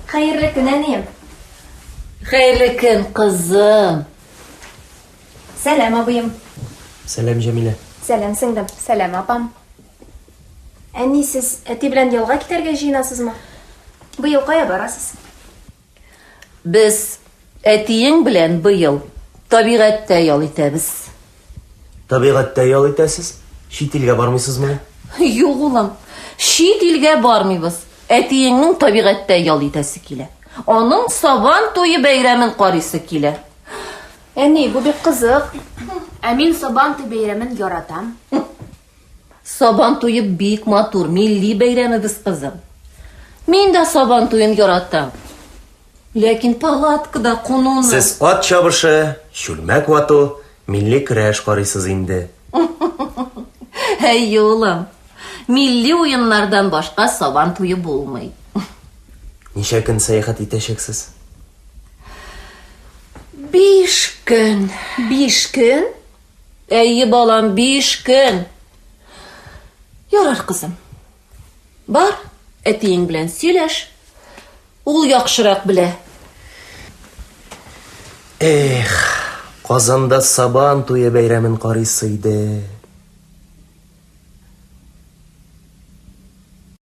Хәерле көн, әнием. Хәерле көн, кызым. Сәлам, абыем. Сәлам, Җәмилә. Сәлам, сеңлем. Сәлам, апам. Әни, сез әти белән ялга китәргә җыенасызмы? Быел кая барасыз? Без әтиең белән быел табигатьтә ял итәбез. Табигатьтә ял итәсез? Чит илгә бармыйсызмыни? Юк, улым, чит илгә бармыйбыз. Әтиеңнең табигатьтә ял итәсе килә. Аның Сабан туе бәйрәмен карыйсы килә. Әни, бу бик кызык. Ә мин Сабан туй бәйрәмен яратам. Сабан туе бик матур, милли бәйрәмебез, кызым. Мин дә Сабан туен яратам. Ләкин палаткада кунуны... Сез ат чабышы, чүлмәк вату, милли көрәш карыйсыз инде. Әйе, улым. Милли уеннардан башка Сабан туе булмый. Ничә көн сәяхәт итәчәксез? Биш көн. Биш көн? Әйе, балам, биш көн. Ярар, кызым. Бар, әтиең белән сөйләш. Ул яхшырак белә. Эх, Казанда Сабан туе бәйрәмен карыйсы иде.